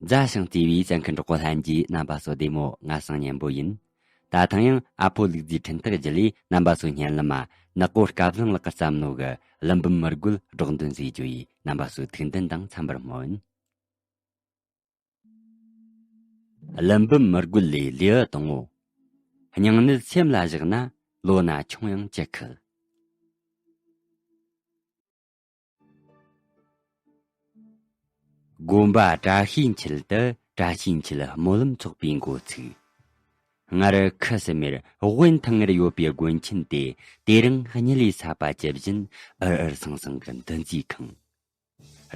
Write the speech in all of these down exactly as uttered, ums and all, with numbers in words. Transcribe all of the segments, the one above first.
མཛའ་ཞིང་བརྩེ་བའི་གསན་མཁན་གྲོགས་པོ་ལྷན་རྒྱས། རྣམ་པ་ཚོ་བདེ་མོ། ང་སང་ཉན་པོ་ཡིན། ད་ཐེངས་ཡང་ཨ་ཕོ་ལུག་རྫིའི་འཕྲིན་ཐག་བརྒྱུད་ལས་རྣམ་པ་ཚོའི་སྙན་ལམ་མ་ནག་པོ་སྐལ་བཟང་ལགས་ཀྱིས་བརྩམས་ནོ་གི་ཀླུ་འབུམ་མི་རྒོད་སྒྲོག་འདོན་ཟེར་རྒྱུ་ཡི་རྣམ་པ་ཚོའི་ཐུགས་འདུན་དང་འཚམ་པར་སྨོན། ཀླུ་འབུམ་མི་རྒོད་ལས། ལེའུ་དང་པོ། སྙིང་ནད་སེམས་ལ་བཞག་ན། ལོ་ན་ཆུང་ཡང་ཅི་ཁུལ། དགོན་པ་བཀྲ་ཤིས་འཁྱིལ་དུ་བཀྲ་ཤིས་འཁྱིལ་སྨོན་ལམ་ཚོགས་པའི་འགོ་ཚུགས། སྔར་ཁུ་སིམ་མེར་དབེན་ཐང་ངེར་ཡོད་པའི་དགོན་ཆེན་དེ། དེ་རིང་གཉིད་ལས་སད་པ་ཇི་བཞིན་འུར་འུར་ཟིང་ཟིང་གི་འདུ་འཛིའི་ཁང་།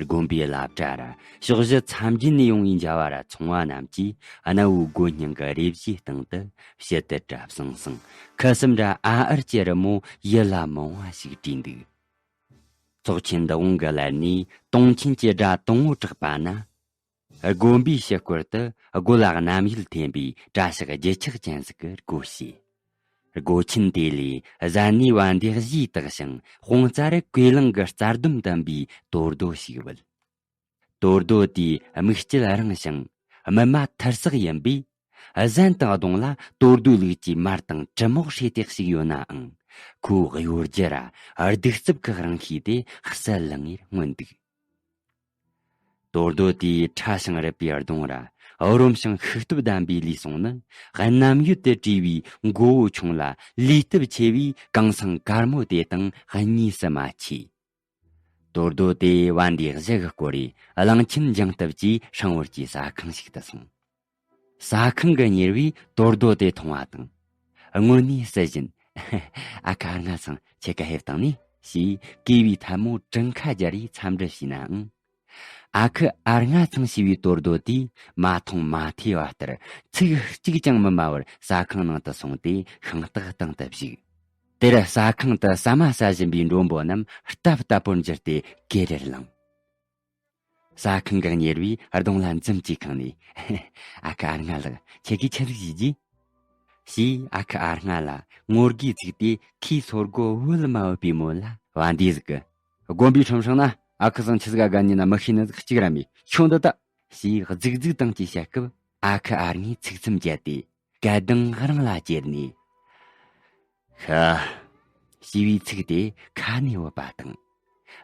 དགོན་པའི་བླ་བྲ་ར་ཕྱོགས་བཞི་མཚམས་བརྒྱད་ནས་ཡོང་བའི་མཇལ་བ་ར་ཚོང་བ་རྣམས་ཀྱིས་གནའ་བོའི་སྒོ་སྙིང་གི་རས་བཞིའི་སྟེང་དུ་ཕྱི་དུ་གྲྭ་ཟིང་ཟིང་། ཁུ་སིམ་ར་ཨ་ཨར་གྱི་རི་མོ་ཡིད་ལ་མི་འོང་བ་ཞིག་བྲིས་འདུག། ཚོགས་ཆེན་འདི་དབང་གི་ལར་ནས་དུང་ཆེན་གྱི་སྒྲ་དང་པོ་གྲགས་པ་ན། དགོན་པའི་ཕྱི་སྐོར་དུ་སྒོ་ལ་གནམ་ཡུལ་འཐེན་པའི་གྲྭ་ཤག་བརྗིད་ཆགས་ཅན་ཟིག་གིས་སྒོ་ཕྱེ། སྒོ་ཆེན་དེ་ལས་གཟའ་ནུའི་བན་དེ་གཞིས་བཏགས་ཤིང་། དཔུང་རྩ་རུ་གོས་ལང་གི་རྩྭ་ལྡུམ་ལྡུམ་པའི་དོར་རྡོ་ཞིག་བུད། དོར་རྡོ་དེའི་མིག་དཀྱིལ་རིང་ཞིང་། སྨིན་མ་ཐུར་སག་ཡིན་པས། གཟན་དང་གདོང་ལ་དོར་རྡོའི་ལུགས་ཀྱི་མར་དང་གྲི་མོག་ཧྲེ་ཏེག་ཞིག་ཡོད་ནའང་། ཁོའི་གཡོ་སྒྱུ་ར་གདུག་རྩུབ་ཀྱི་རང་ཤེད་དེ་གསལ་ལང་ངེར་མངོན་འདུག། དོར་རྡོ་དེའི་ཕྲ་ཞིང་རིད་པའི་གདོང་ར་རོམ་ཞིང་ཤུགས་སྟོབས་ལྡན་པའི་ལུས་ཟུངས་ནི། གནམ་ཡུལ་དུ་བྲིས་པའི་མགོ་བོ་ཆུང་ལ་ལུས་སྟོབས་ཆེ་བའི་གངས་སེང་དཀར་མོ་དེ་དང་གཉིས་སུ་མ་མཆིས། དོར་རྡོ་དེ་བན་དེ་གཞི་གིས་བསྐོར་རས་གླང་ཆེན་འགྱིང་སྟབས་ཀྱིས་སྲང་འོར་གྱི་ཟ་ཁང་ཞིག་ཏུ་སོང་། ཟ་ཁང་གི་གཉེར་བས་དོར་རྡོ་དེ་མཐོང་བ་དང་། དངོས་གནས་སྲིད་བཞིན། ཨ་ཁུ་ཨ་རྔ་ཚང་ཁྱེད་ཀ་ཕེབས་བཏང་ནི་ཞེས་གུས་པའི་ཐལ་མོ་བྲང་ཁ་སྦྱར་རས་འཚམས་འདྲི་བྱས་ནའང་། ཨ་ཁུ་ཨ་རྔ་ཚང་ཞེས་པའི་དོར་རྡོ་དེས་མ་མཐོང་མ་ཐོས་པ་ལྟར་ཚིག་གཅིག་ཀྱང་མི་སྨྲ་བར་ཟ་ཁང་ནང་དུ་སོང་སྟེ་ཤིང་སྟག་སྟེང་དུ་བཞུགས། དེར་ཟ་ཁང་དུ་ཟ་མ་ཟ་བཞིན་པའི་མགྲོན་པོ་རྣམས་རྟབ་རྟབ་པོར་འགྱུར་ཏེ་གེ་རེར་ལངས། ཟ་ཁང་གི་གཉེར་བས་གདོང་ལ་འཛུམ་གྱིས་གང་ནས། ཨ་ཁུ་ཨ་རྔ་ལགས། ཁྱེད་ཀྱིས་ཆི་ཟིག་བྱེད་རྒྱུ། ཞེས་ཨ་ཁུ་ཨ་རྔ་ལ་ངོ་དགའི་ཚིག་དེ་ཁོའི་ཚོར་སྒོ་བོད་མ་བབས་པའི་མོད་ལ་བ་འདི་ཟིག་གི། དགོན་པའི་ཁྲོམ་སྲང་ན་ཨ་ཁུ་ཚང་ཆི་ཟིག་ག་དགའ་ཉེ་ན་མི་ཤེས་ནི་ཟིག་གཅིག་ར་མེད། ཁྱོད་འདི་ལྟ། ཞེས་རྫིག་རྫིག་དང་གཅིག་བཤད་སྐབས། ཨ་ཁུ་ཨ་རྔས་ཚིག་མཚམས་བཅད་དེ། སྐད་གདངས་རང་ལ་གྱེར་ནས། ཤ། ཞེས་པའི་ཚིག་དེ་ཁ་ནས་བུད་པ་དང་།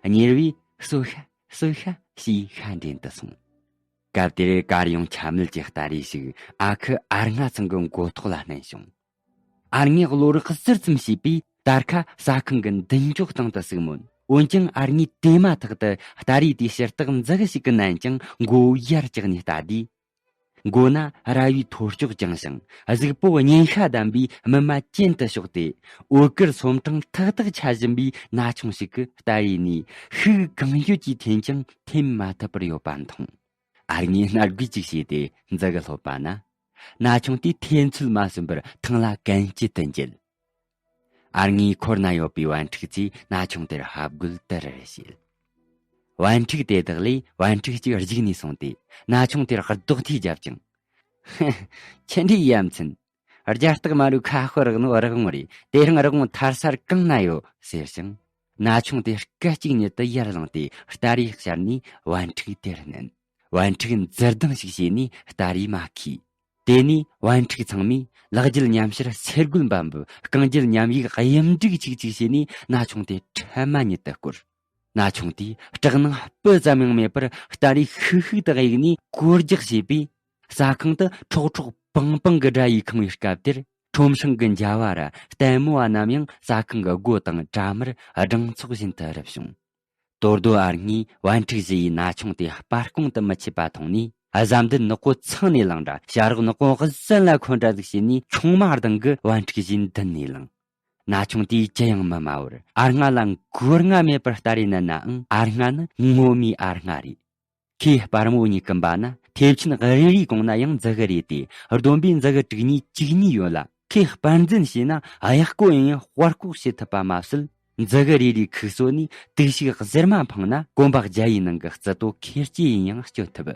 གཉེར་བས་གསོལ་ཤ་གསོལ་ཤ་ཞེས་ཤ་འདྲེན་དུ་སོང་། སྐབས་དེར་གར་ཡོང་ཆ་མེད་ཀྱི་སྟ་རེ་ཞིག་ཨ་ཁུ་ཨ་རྔ་ཚང་གི་མགོ་ཐོག་ལ་བསྣན་བྱུང་། ཨ་རྔས་གློ་རག་ཟུར་ཙམ་བྱས་པས་དར་ཁ་ཟ་ཁང་གི་མདུན་ཅོག་སྟེང་དུ་ཟུག་མོད། འོན་ཀྱང་ཨ་རྔས་དེ་མ་ཐག་ཏུ་སྟ་རེ་དེའི་ཕྱི་ལྟག་འཛག་ཞིག་གིས་མནན་ཅིང་མགོ་བོ་ཡར་བཀྱགས་ནས་ལྟ་དུས། མགོ་ན་ར་བའི་ཐོར་ཅོག་བརྐྱངས་ཤིང་གཟུགས་པོ་སྙིང་ཤ་ལྡན་པའི་སྨིན་མ་གྱེན་དུ་ཕྱོགས་ཏེ། འོད་དཀར་སོམ་ཕྲེང་ཐག་ཐག་འཆའ་བཞིན་པའི་ན་ཆུང་ཞིག་གིས་སྟ་རེ་ནས་ཤུགས་གང་ཡོད་ཀྱིས་འཐེན་ཀྱང་འཐེན་མ་ཐུབ་པར་ཡོད་པ་མཐོང་། ཨ་རྔས་སྣ་སྒུག་ཅིག་བྱས་ཏེ་འཛག་གི་སློབ་པ་ན། ན་ཆུང་དེས་འཐེན་ཚུལ་མ་སོན་པར་ཐང་ལ་གན་རྐྱལ་དུ་འགྱེལ། ཨ་རྔའི་འཁོར་ན་ཡོད་པའི་བན་ཕྲུག་ཚོས་ན་ཆུང་དེར་ཧབ་རྒོལ་དུ་རེར་བྱེད། བན་ཕྲུག་དེ་དག་ལས་བན་ཕྲུག་གཅིག་རྒྱུགས་ནས་སོང་སྟེ་ན་ཆུང་དེར་རྡོག་ཐེ་བརྒྱབ་ཅིང་། ཧེ། ཁྱེད་འདྲའི་ཡ་མཚན། རྒྱ་སྟག་མ་རུ་ཁ་ཤོར་རག་ནོ་རག་ངོ་རེད། དེ་རིང་རག་ངོ་ཐར་སར་གང་ན་ཡོད་ཟེར་ཞིང་། ན་ཆུང་དེ་སྐད་ཅིག་ཉིད་དུ་ཡར་ལངས་ཏེ་སྟ་རེ་ཤར་ནས་བན་ཕྲུག་དེར་བསྣུན། བན་ཕྲུག་འཛུལ་ལྡང་ཞིག་བྱས་ནས་སྟ་རེ་མ་ཁུས། དེ་ནས་བན་ཕྲུག་ཚང་མས་ལག་རྒྱུད་མཉམ་ཞར་སེར་རྒོད་འབབ་འབུབ། རྐང་རྒྱུད་མཉམ་གཡུག་གཡུ་འབྲུག་ཆིག་ཆིག་བྱས་ནས་ན་ཆུང་དེ་ཁྲམ་མ་ཉིད་དུ་བསྐོར། ན་ཆུང་དེས་སྐྲག་སྣང་སྤུ་ཙམ་ཡང་མེད་པར་སྟ་རེ་ཤུགས་ཤུགས་དུ་གཡུགས་ནས་གོ་རྒྱག་བྱས་པས། ཟ་ཁང་དུ་ཁྲོག་ཁྲོག་པང་པང་གི་སྒྲ་ཡིས་ཁེངས་པའི་སྐབས་དེར། ཁྲོམ་སྲང་གི་མཇལ་བ་ར་ལྟད་མོ་བ་རྣམས་ཡང་ཟ་ཁང་གི་སྒོ་དང་དྲ་དམར་སྦྲང་ཚོགས་བཞིན་དུ་རུབ་བྱུང་། དོ་རྡོ་ཨར་ངས་བན་ཕྲུག་བཞི་ཡི་ན་ཆུང་དེ་སྤར་ལྐོང་དུ་མི་ཆུད་པ་མཐོང་ནས། གཟའ་མདུན་ནག་པོ་ཚང་ནས་ལངས་འདྲ། བྱ་རོག་ནག་པོ་གཟན་ལ་འཁོན་འདྲ་ཟིག་བྱས་ནས་ཆུང་མ་གདང་གི་བན་ཕྲུག་བཞིའི་མདུན་ནས་ལངས། ན་ཆུང་དེས་ཅི་ཡང་མི་སྨྲ་བར་ཨར་ང་ལ་མགོ་རྔ་མེད་པར་སྟ་རེ་མནན་ནའང་། ཨར་ང་ནི་ངོ་མའི་ཨར་ང་རེད། ཁོས་སྤར་མོ་གཉིས་བསྐུམ་པ་ན་ཐེབས་ཆེན་རེ་རེའི་གོང་ན་ཡང་མཛུ་གུ་རེ་སྟེ། བསྡོམས་པས་མཛུ་གུ་དྲུག་གཉིས་བཅུ་གཉིས་ཡོད་ལ། ཁོས་སྤར་འཛིན་བྱས་ན་གཡག་སྐོར་ཡིན་ཡང་སྤར་ལྐོག་བྱེད་ཐུབ་པ་མ་ཟད། མཛུ་གུ་རེ་རེའི་ཁུག་སོ་ནས་དུག་ཤུགས་གཟེར་མ་འཕངས་ན་གོམ་པ་བརྒྱ་ཡི་ནང་གི་རྩི་ཏོ་ཁེར་སྐྱེས་ཡིན་ཡང་སྐྱོན་ཐུབ།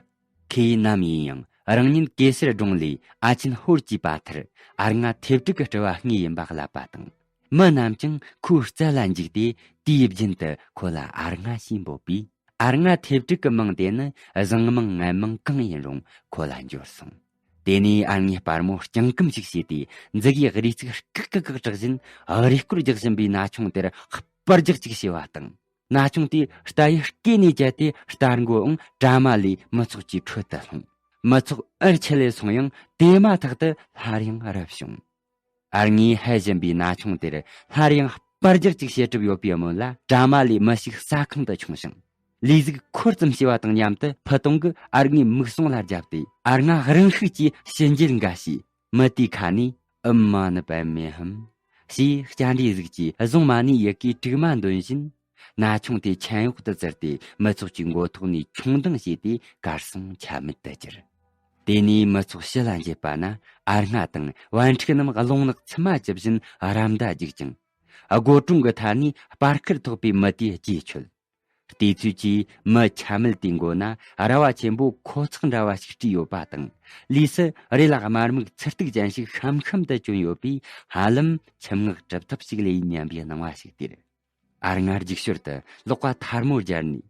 ཁོས་ནམ་ཡིན་ཡང་རང་ཉིད་གེ་སར་སྒྲུང་ལས་ཨ་ཆེན་ཧོར་གྱི་པ་ཐར་ཨར་ང་ཐེབས་དྲུག་གི་སྤྲུལ་བ་དངོས་ཡིན་པ་བསླབས་པ་དང་། མི་རྣམས་ཀྱང་ཁོའི་རྩལ་ལ་འཇིགས་ཏེ་དུས་རྒྱུན་དུ་ཁོ་ལ་ཨར་ང་ཞེས་འབོད་པས། ཨ་རྔ་ཐེབས་དྲུག་གི་མིང་དེ་ནི་གཟིང་མིང་ངན་མིང་གང་ཡིན་རུང་ཁོ་ལ་འབྱོར་སོང་། དེ་ནས་ཨ་རྔས་སྤར་མོ་རྐྱང་སྐུམ་ཞིག་བྱས་ཏེ་མཛུ་གུའི་རུས་ཚིགས་སྐག་སྐག་སྐག་བྲེགས་བཞིན་རུས་སྐོར་རྒྱག་བཞིན་པའི་ན་ཆུང་དེར་སྤར་རྒྱག་ཅིག་བྱས་པ་དང་། ན་ཆུང་དེས་རྟ་ཡི་སྐེ་ནས་བཅད་དེ་རྟ་མགོའང་དྲ་མ་ལས་མི་ཚོགས་ཀྱི་ཁྲོད་དུ་ལྷུང་། མི་ཚོགས་འུར་ཆི་ལས་སོང་ཡང་དེ་མ་ཐག་ཏུ་སླར་ཡང་རབ་བྱུང་། ཨ་རྔས་ཧད་བཞིན་པའི་ན་ཆུང་དེར་སླར་ཡང་སྤར་རྒྱག་ཅིག་བྱེད་གྲབས་ཡོད་པའི་སྨོན་ལ་དྲ་མ་ལས་མི་ཞིག་ཟ་ཁང་དུ་མཆོངས་ཤིང་། ལུས་ཟུག་འཁོར་ཙམ་བྱས་པ་དང་མཉམ་དུ་ཕུ་དུང་གིས་ཨ་རྔའི་མིག་ཟུང་ལ་བརྒྱབ་སྟེ་ཨ་རྔ་རང་ཤུགས་ཀྱིས་ཕྱི་འགྱེལ་འགའ་བྱས། མི་དེའི་ཁ་ནས་ཨུམ་མ་ནི་པད་མེ་ཧམ་ཞེས་སྐྱ་འདྲའི་གཟུགས་ཀྱིས་བཟུང་མ་ནིའི་ཡི་གེ་དྲུག་མ་འདོན་བཞིན། ན་ཆུང་དེ་མཆན་འོག་ཏུ་བཙིར་ཏེ་མི་ཚོགས་ཀྱི་མགོ་ཐོག་ནས་མཆོང་ལྡིང་བྱས་ཏེ་གར་སོང་ཆ་མེད་དུ་གྱུར། དེ་ནས་མི་ཚོགས་ཕྱི་ལ་འགྱེལ་བ་ན་ཨ་རྔ་དང་བན་ཕྲུག་རྣམས་རླུང་ནག་མཚིལ་མ་བཅུ་བཞིན་ར་མདའ་རྒྱུག་ཅིང་། སྒོ་དྲུང་གི་མཐའ་ནས་སྤར་ཁུར་ཐོགས་པའི་མི་དེས་རྗེས་ཆོད། བལྟས་ཚོད་ཀྱིས་མི་ཆ་མེད་དེའི་མགོ་ན་ར་བ་ཆེན་པོ་ཁོ་ཚག་འདྲ་བ་ཞིག་དཀྲིས་ཡོད་པ་དང་། ལུས་སུ་རས་ལ་དམར་མིག་ཚི་སྟུག་ཅན་ཞིག་ཤམ་ཤམ་དུ་གྱོན་ཡོད་པས་ཧ་ལམ་ཁྱིམ་ངག་གྲུབ་ཐོབ་ཞིག་ལས་ཡིན་སྙམ་པའི་སྣང་བ་ཞིག་སྟེར། ཨ་རྔ་རྒྱུག་ཞོར་དུ་ལག་པ་ཐལ་མོ་སྦྱར་ནས།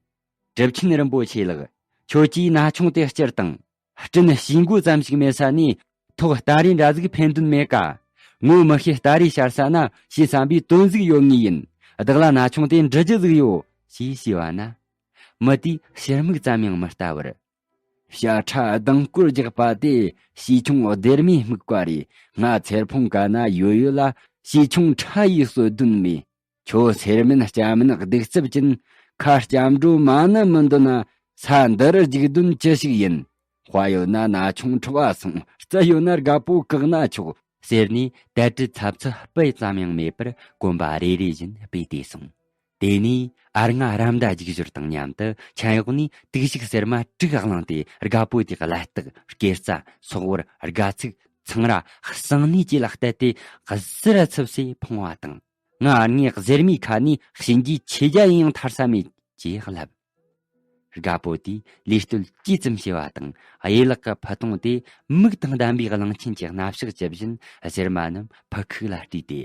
གྲུབ་ཆེན་རིན་པོ་ཆེ་ལགས། ཁྱོད་ཀྱིས་ན་ཆུང་དེ་བསྐྱུར་དང་། སྤྲིན་ཞིང་མགོ་ཙམ་ཞིག་མེད་ས་ནས་ཐོག་སྟ་རེ་འདྲ་ཟིག་འཕེན་དོན་མེད་ཀ། ངོ་མི་ཤེས། སྟ་རེ་ཤར་ས་ན་ཞེས་བསམ་པའི་དོན་ཟིག་ཡོད་ངེས་ཡིན། བདག་ལ་ན་ཆུང་དེ་འདྲི་རྒྱུ་ཟིག་ཡོད་ཞེས་ཞུས་པ་ན། མི་དེས་ཕྱིར་མིག་ཙམ་ཡང་མི་ལྟ་བར། བྱ་ཁྲ་ལྡིང་སྐོར་རྒྱག་པ་དེ་བྱིས་ཆུང་སྡེར་མོའི་སྨུག་པ་རེད། ང་ཚེར་ཕུང་ག་ན་ཡོད་ཡོད་ལ་བྱིས་ཆུང་ཁྲ་ཡིས་གསོད་དོན་མེད། ཁྱོད་སེར་སྨན་སྐྱ་སྨན་གདུག་རྩུབ་ཅན། ཁ་སྐྱབས་འགྲོ་མ་ནི་མི་འདོད་ན་ས་འདི་རུ་རྒྱུག་དོན་ཅི་ཞིག་ཡིན། དཔའ་ཡོད་ན་ན་ཆུང་ཁྲོ་བ་སོང་། རྩལ་ཡོད་ན་རྒད་པོ་བཀག་ན་ཆོག་ཟེར་ནས་དལ་བྲེལ་འཚབ་འཚུབ་སྤུ་ཙམ་ཡང་མེད་པར་གོམ་པ་རེ་རེ་བཞིན་སྤོས་ཏེ་སོང་། དེ་ནས་ཨ་རྔ་ར་མདའ་རྒྱུག་ཞོར་དང་མཉམ་དུ་མཆན་འོག་ནས་དུག་ཞིག་སེར་མ་དྲུག་བླངས་ཏེ་རྒད་པོ་དེའི་ཀླད་སྟེགས། སྐེ་རྩ། སོག་བར། སྒལ་ཚིགས། ཚངས་ར། གསང་ནུས་བཅས་ལ་གཏད་དེ་གཟི་ར་ཚུབ་སེ་འཕངས་པ་དང་། ང་ངའི་གཟེར་མའི་ཁ་ནས་གཤིན་རྗེའི་ཆོས་རྒྱལ་ཡིན་ཡང་ཐར་ས་མེད་ཅེས་ལབ། རྒད་པོ་དེས་ལུས་གཏོད་ཅི་ཙམ་བྱས་པ་དང་གཡས་ལག་གི་ཕུ་དུང་དེ་མིག་དང་ལྡན་པའི་གླང་ཆེན་གྱི་སྣ་ཕྱག་བཅུ་བཞིན་གཟེར་མ་རྣམས་ཕུ་ཁུག་ལ་དཀྲིས་ཏེ།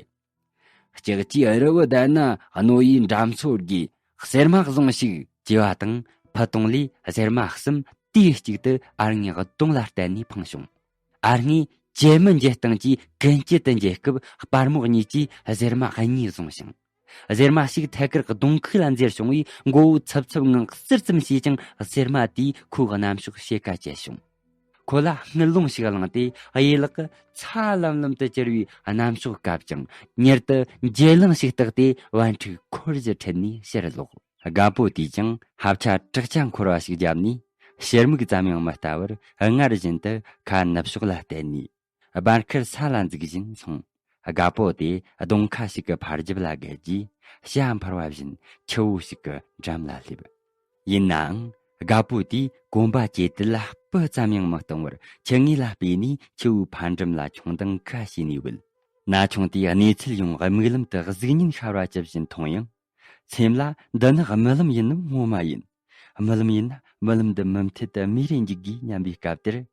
ལྕགས་ཀྱུའི་རི་བོ་བསྡད་ན་རྣོ་ཡི་འགྲམ་སོ་དགོས། གཟེར་མ་བཟུང་ཞིག་ཅེས་པ་དང་ཕུ་དུང་ལས་གཟེར་མ་གསུམ་དུས་གཅིག་ཏུ་ཨ་རྔའི་གདོང་ལ་གཏད་ནས་འཕངས་བྱུང་། ཨ་རྔས་ཇེ་མི་འཇེ་སྟངས་ཀྱིས་ཀུན་སྤྱོད་དུ་འཇལ་སྐབས་སྤར་མོ་གཉིས་ཀྱིས་གཟེར་མ་གཉིས་བཟུང་ཞིང་། གཟེར་མ་ཞིག་ཐད་ཀར་གདོང་ཁུག་ལ་འཛེར་བྱུང་བས་མགོ་བོ་ཚབ་ཚབ་ངང་བསིལ་ཙམ་བྱས་ཀྱང་གཟེར་མ་དེས་ཁོའི་རྣམ་ཕྱོགས་ཕྱེད་ཀ་བཅད་བྱུང་། ཁོ་ལ་སྔུན་རླུང་ཞིག་བླངས་ཏེ་གཡས་ལག་གི་ཚ་ལམ་ལམ་དུ་གྱུར་བའི་རྣམ་ཕྱོགས་བཀབ་ཅིང་མྱུར་དུ་འཇལ་ལང་ཞིག་བཏགས་ཏེ་བན་ཕྲུག་འཁོར་གཞི་ཁྲིད་ནས་ཕྱིར་ལོག་རྒད་པོ་དེས་ཀྱང་ཧབ་ཆ་དྲག་ཆ་འཁོར་བ་ཞིག་བརྒྱབ་ནས་ཕྱིར་མིག་ཙམ་ཡང་མི་ལྟ་བར་སྔར་བཞིན་དུ་ཁ་ནུབ་ཕྱོགས་ལ་གཏད་ནས། སྦར་ཁུར་ས་ལ་འཛུགས་བཞིན་སོང་། རྒད་པོ་དེ་གདོང་ཁ་ཞིག་གི་ཕར་རྒྱབ་ལ་བརྒལ་རྗེས་བྱ་འཕུར་བ་བཞིན་ཆུ་བོ་ཞིག་གི་འགྲམ་ལ་སླེབས། ཡིན་ནའང་རྒད་པོ་དེས་གོམ་པ་ཇེ་དལ་ལ་སྤུ་ཙམ་ཡང་མི་གཏོང་བར་ཆུ་ངོས་ལ་སྤོས་ནས་ཆུ་བོའི་ཕར་འགྲམ་ལ་མཆོང་ལྡིང་ཁ་བྱས་ནས་བུད། ན་ཆུང་དེའི་གནས་ཚུལ་ཡང་རྨི་ལམ་དུ་གཟུགས་བརྙན་ཤར་བ་ཇི་བཞིན་མཐོང་ཡང་། སེམས་ལ་འདི་ནི་རྨི་ལམ་ཡིན་ནམ་ངོ་མ་ཡིན། རྨི་ལམ་ཡིན་ན་རྨི་ལམ་འདི་མུ་མཐུད་དུ་རྨིས་རེ་འཇུག་དགོས་སྙམ་པའི་སྐབས་དེར།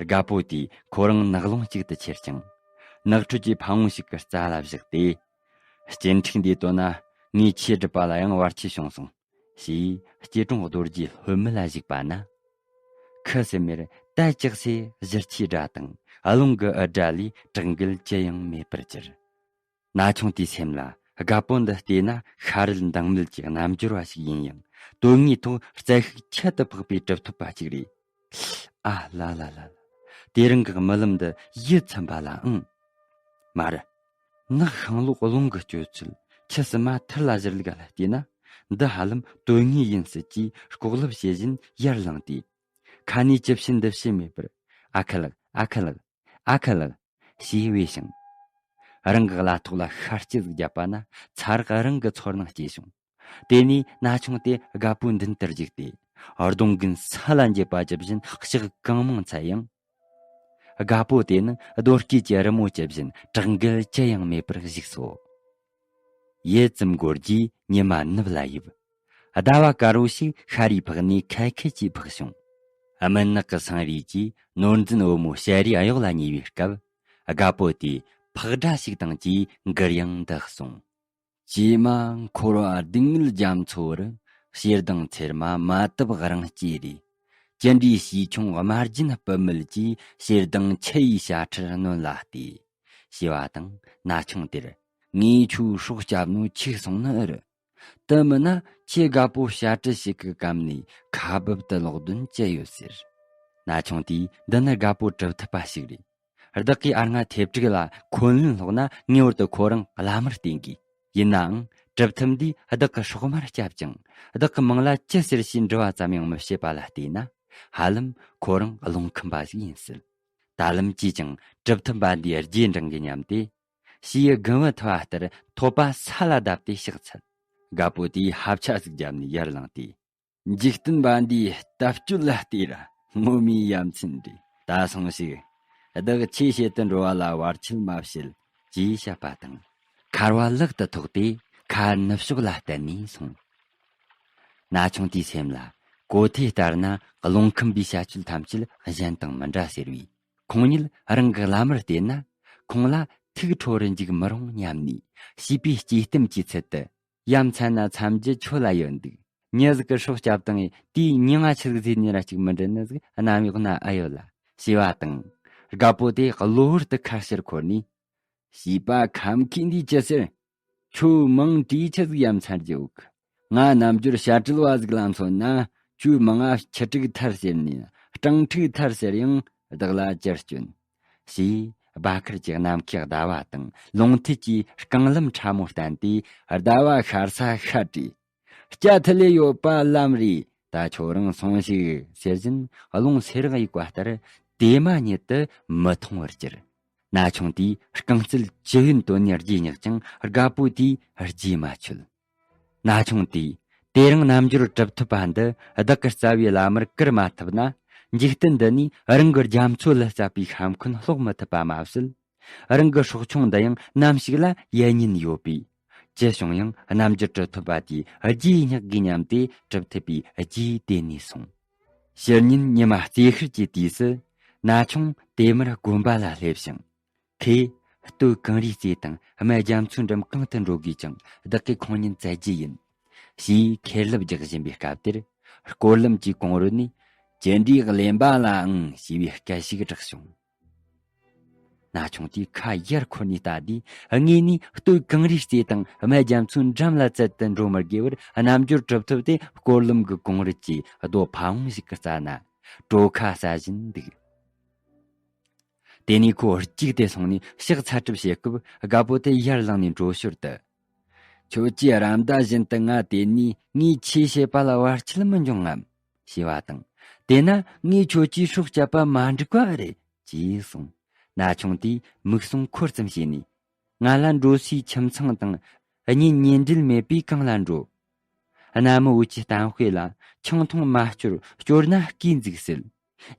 རྒད་པོ་དེས་ཁོ་རང་ནག་རླུང་གཅིག་ཏུ་ཁྱེར་ཅིང་། ནགས་ཁྲོད་ཀྱི་ཕ་བོང་ཞིག་གི་རྩ་ལ་བཞག་སྟེ། སྐྱེ་འཕྲུག་འདིའི་དོན་ན་ངས་ཆོས་སྒྲུབ་པ་ལ་ཡང་བར་ཆད་བྱུང་སོང་། ཞེས་སྐྱེ་གྲོང་རྡོ་རྗེའི་ལྷོད་མེད་ལ་གཞིགས་པ་ན། ཁུ་སིམ་མེར་དལ་ཅིག་སེ་བཞུར་ཆུའི་སྒྲ་དང་རླུང་གི་འུར་སྒྲ་ལས་གྲགས་འགུལ་ཅི་ཡང་མེད་པར་གྱུར། ན་ཆུང་དེའི་སེམས་ལ་རྒད་པོ་འདི་བལྟས་ན་ཤ་རུལ་འདང་མེད་ཀྱི་རྣལ་འབྱོར་བ་ཞིག་ཡིན་ཡང་དོན་དངོས་ཐོག་རྩལ་ཤུགས་ཁྱད་དུ་འཕགས་པའི་གྲུབ་ཐོབ་པ་ཅིག་རེད། ཨ་ལ་ལ་ལ་ལ། དེ་རིང་གི་རྨི་ལམ་འདི་ཡིད་ཚིམ་པ་ལ་ཨང་། མ་རེད། ནགས་ཤིང་ལོགས་རླུང་གི་སྤྱོད་ཚུལ། ཆུ་སིམ་མ་ཐུར་ལ་བཞུར་ལུགས་ལ་བལྟས་ན། འདི་ཧ་ལམ་དོན་དངོས་ཡིན་སྲིད་ཀྱིས་ལྐོག་ལབ་བྱེད་བཞིན་ཡར་ལངས་ཏེ། ཁ་ནས་ཅི་བྱེད་འདི་བྱེད་མེད་པར། ཨ་ཁུ་ལགས། ཨ་ཁུ་ལགས། ཨ་ཁུ་ལགས། ཞེས་བོས་ཤིང་། རང་གི་གླ་ཐོག་ལ་ཤ་སྐྱི་ཟིག་བརྒྱབ་པ་ན་ཚ་རག་རང་གི་ཚོར་སྣང་སྐྱེས་བྱུང་། དེ་ནས་ན་ཆུང་དེ་རྒད་པོའི་མདུན་དུ་རྒྱུགས་ཏེ། གདོང་གིན་ས་ལ་འགྱེལ་བ་ཇི་བཞིན་ལྕགས་གང་མང་འཚལ་ཡང་། རྒད་པོ་དེ་ནི་རྡོ་སྐས་ཀྱི་རི་མོ་ཇི་བཞིན་གྲགས་འགུལ་ཅི་ཡང་མེད་པར་བཞུགས་སོ། ཡུད་ཙམ་འགོར་རྗེས་ཉི་མ་ནུབ་ལ་ཡིབ། ཟླ་བ་དཀར་པོ་ཞིག་ཤར་རིའི་ཕག་ནས་ཁལ་ཁལ་གྱིས་འཕགས་བྱུང་། སྨུན་ནག་གི་སེང་རིས་ཀྱིས་ནོར་འཛིན་བུ་མོ་ཞལ་རས་གཡོག་ལ་ཉེ་བའི་སྐབས། རྒད་པོ་དེས་ཕག་སྒྲ་ཞིག་དང་བཅས་མགུར་དབྱངས་འདི་གསུངས། ཀྱེ་མ་འཁོར་བ་སྡུག་བསྔལ་རྒྱ་མཚོ་རུ། ཞེ་སྡང་ཚེར་མ་མ་བཏབ་རང་སྐྱེས་རེད། ཅི་འདྲའི་བྱིས་ཆུང་དམར་རྒྱུན་སྤུ་མེད་ཀྱིས། ཞེ་སྡང་ཆུ་ཡི་བྱ་ཁྲར་གནོན་ལ་ལྟོས། ཞེས་པ་དང་ན་ཆུང་དེར། ངས་ཁྱོའི་སྲོག་བསྐྱབས་ནོ་ཁྱོས་སོང་ནི་ཨེ་རེད། དེ་མིན་ན་ཁྱེད་དགའ་པོ་བྱ་སྤྲེལ་ཞིག་གི་གམ་ནས་ཁ་སྦུབ་ཏུ་ལོག་དོན་ཅི་ཡོད་ཟེར། ན་ཆུང་དེས་འདི་ནི་དགའ་པོ་གྲུབ་ཐུབ་པ་ཞིག་རེད། བདག་གིས་ཨ་ང་ཐེབས་དྲུག་ལ་འཁོན་ལན་སློག་ན། ངེས་པར་དུ་ཁོ་རང་བླ་མར་བསྟེན་དགོས། ཡིན་ནའང་གྲུབ་ཐུབ་འདིས་བདག་གི་སྲོག་མར་བསྐྱབས་ཀྱང་། བདག་གི་མིང་ལ་ཅི་ཟེར་ཞེས་འདྲི་བ་ཙམ་ཡང་མི་བྱེད་པ་ལ་བལྟས་ན། ཧ་ལམ་ཁོ་རང་རླུང་ཁམས་པ་ཞིག་ཡིན་སྲིད། ད་ལམ་ཅིས་ཀྱང་གྲུབ་ཐུབ་པ་འདིའི་རྗེས་འབྲང་གི་སྙམ་སྟེ། ཞེས་དགུན་བུ་འཐུ་བ་ལྟར་ཐོད་པ་ས་ལ་བརྡབས་ཏེ་ཕྱག་འཚལ། རྒད་པོ་དེས་ཧབ་ཆ་ཟིག་བརྒྱབ་ནས་ཡར་ལངས་ཏེ། འཇིག་རྟེན་པ་འདིའི་ལྟ་སྤྱོད་ལ་ལྟོས་ར། ངོ་མའི་ཡ་མཚན་རེད། ད་སོང་ཞིག། བདག་ཆོས་བྱེད་དུ་འགྲོ་བ་ལ་བར་ཆད་མ་བྱེད། ཅེས་བཤད་པ་དང་། ཁ་རོ་ལག་ཏུ་ཐོགས་ཏེ་ཁ་ནུབ་ཕྱོགས་ལ་གཏད་ནས་སོང་། ན་ཆུང་དེའི་སེམས་ལ། གོ་ཐོས་ལྟར་ན་རླུང་ཁམས་པའི་བྱ་སྤྱོད་ཐམས་ཅད་གཞན་དང་མི་འདྲ་ཟེར་བས། ཁོང་ཉིད་རང་གི་བླ་མར་བལྟས་ན། ཁོང་ལ་ཐུགས་ཁྲོ་རུ་འཇུག་མི་རུང་སྙམ་ནས། བྱིས་པའི་སྐྱེས་གཏམ་གྱི་ཚུལ་དུ། ཡ་མཚན་ན་མཚམས་རྒྱུ་ཁྱོད་ལ་ཡོད་འདུག། མྱི་ཟིག་གི་སྲོག་བསྐྱབས་དང་། དེའི་མྱིང་ང་ཆི་ཟིག་ཟེར་ནི་ར་གཅིག་མི་འདྲི་ནི་ཟིག་གནམ་འོག་ན་ཨེ་ཡོད་ལ། ཞེས་པ་དང་། རྒད་པོ་དེ་གློ་བུར་དུ་ཁ་ཕྱིར་འཁོར་ནས། བྱིས་པ་ཁམ་མཁས་འདིས་ཅི་ཟེར། ཁྱོད་མིང་བྲིས་ཆི་ཟིག་ཡ་མཚན་རྒྱུ་འོག། ང་རྣམ་འགྱུར་བྱ་སྤྲེལ་བ་ཟིག་ལ་མཚོན་ན། ཁྱོའི་མིང་ང་ཁྱི་ཕྲུག་ཐར་ཟེར་ནས་སྤྲང་ཕྲུག་ཐར་ཟེར་ཡང་བདག་ལ་ཅི་སྐྱོན། ཞེས་སྦ་ཁར་གྱི་ནམ་མཁའི་ཟླ་བ་དང་ལུང་ཐིག་གི་རྐང་ལམ་ཕྲ་མོ་བསྟན་ཏེ། ཟླ་བ་ཤར་ས་ཤར་དྲིས། སྐྱ་ཐི་ལེ་ཡོད་པ་ལམ་རེད། ད་ཁྱོད་རང་སོང་ཞིག་ཟེར་བཞིན། རླུང་སེར་གཡུག་པ་ལྟར་དེ་མ་ཉིད་དུ་མི་མཐོང་བར་གྱུར། ན་ཆུང་དེས་རྐང་རྩལ་ཅི་ཡོན་དོན་ནས་རྗེས་བསྙེགས་ཀྱང་། རྒད་པོ་དེས་རྗེས་མ་ཆོད། ན་ཆུང་དེས་དེ་རིང་རྣལ་འབྱོར་གྲུབ་ཐུབ་པ་འདི་བདག་གིས་རྩ་བའི་བླ་མར་བཀུར་མ་ཐུབ་ན། འཇིག་རྟེན་འདི་ནས་རང་གི་རྒྱ་མཚོ་ལ་བརྩེགས་པའི་ཤ་འཁོན་སློག་མི་ཐུབ་པ་མ་ཟད། རང་གི་སྲོག་ཆུང་འདི་ཡང་ནམ་ཞིག་ལ་ཡལ་ཉེན་ཡོད་པས། ཅི་བྱུང་ཡང་རྣལ་འབྱོར་གྲུབ་ཐུབ་པ་དེའི་རྗེས་བསྙེགས་དགོས་སྙམ་སྟེ། གྲུབ་ཐུབ་པའི་རྗེས་དེད་ནས་སོང་། ཕྱི་ཉིན་ཉི་མ་རྩེ་ཤར་གྱི་དུས་སུ། ན་ཆུང་དེ་མུར་དགོན་པ་ལ་སླེབས་ཤིང་། ཁོས་སྟོད་གངས་རིའི་རྩེ་དང་སྨད་རྒྱ་མཚོའི་འགྲམ་གང་དུ་འགྲོ་དགོས་ཀྱང་། བདག་གིས་ཁོང་ཉིད་བཙལ་རྒྱུ་ཡིན། ཞེས་ཁེར་ལབ་རྒྱག་བཞིན་པའི་སྐབས་དེར། སྐོར་ལམ་གྱི་གོང་རོལ་ནས། ཅི་འདྲའི་གླེན་པ་ལ་ཨང་ཞེས་པའི་སྐད་ཞིག་གྲགས་བྱུང་། ན་ཆུང་དེས་ཁ་ཡར་འཁོར་ནས་ལྟ་དུས། དངོས་ནས་སྟོད་གངས་རིའི་རྩེ་དང་སྨད་རྒྱ་མཚོའི་འགྲམ་ལ་བཙལ་དུ་འགྲོ་མི་དགོས་པར། རྣལ་འབྱོར་གྲུབ་ཐུབ་དེ་སྐོར་ལམ་གྱི་གོང་རོལ་གྱི་རྡོ་ཕ་བོང་ཞིག་གི་རྩ་ན་གྲོ་ཁ་ཟ་བཞིན་འདུག། དེ་ནས་ཁོ་གཅིག་དེ་སོང་ནས་ཕྱག་འཚལ་གྲབས་བྱེད་སྐབས། རྒད་པོ་དེ་ཡར་ལངས་ནས་འགྲོ་ཞོར་དུ། ཁྱོད་ཀྱིས་ར་མདའ་བཞིན་དུ་ང་དེད་ནས་ངས་ཆོས་བྱེད་པ་ལ་བར་ཆད་མི་འབྱུང་ངམ། ཞེས་པ་དང་། དེས་ན་ངས་ཁྱོད་ཀྱི་སྲོག་བསྐྱབས་པ་མ་འགྲིག་པ་རེད། ཅེས་གསུངས། ན་ཆུང་དེས་མིག་ཟུང་འཁོར་ཙམ་བྱས་ནས། ང་ལ་འགྲོ་སའི་ཁྱིམ་ཚང་དང་གཉེན་ཉེ་འབྲེལ་མེད་པས་གང་ལ་འགྲོ། གནའ་མི་བོད་ཀྱི་གཏམ་དཔེ་ལ། ཆང་འཐུང་མ་སྐྱོར། སྐྱོར་ན་སྐས་འཛུགས་ཟེར།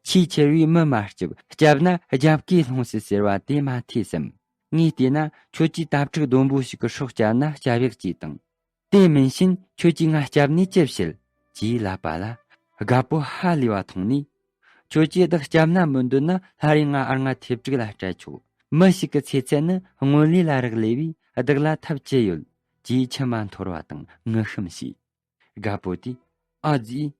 ཆེས་ཆེར་བའི་མི་མ་སྐྱོབ། སྐྱབས་ན་རྒྱབ་ཀྱིས་ལྷུང་སྲིད་ཟེར་བ་དེ་མ་ཐོས་སམ། ངས་བལྟས་ན་ཁྱོད་ཀྱིས་དྭ་ཕྲུག་ལྡོམ་པོ་ཞིག་གི་སྲོག་བསྐྱབས་ན་སྐྱབས་ཡག་ཅིག་དང་། དེ་མིན་ཕྱིན་ཁྱོད་ཀྱིས་ང་བསྐྱབས་ནས་ཅི་བྱེད། ཅེས་ལབ་པ་ལ། རྒད་པོ་ཧ་ལས་པ་མཐོང་ནས། ཁྱོད་ཀྱིས་བདག་བསྐྱབས་ན་མི་འདོད་ན། སླར་ཡང་ང་ཨ་ང་ཐེབས་དྲུག་ལ་སྤྲད་ཆོག། མི་ཞིག་གི་ཚེ་ཚད་ནི་སྔོན་ལས་ལ་རག་ལས་པས། བདག་ལ་ཐབས་ཅི་ཡོད། ཅེས་མཆི་མ་འཐོར་བ་དང་ངུ་ཤམ་བྱས། རྒད་པོ་དེས། ཨ་ཙི།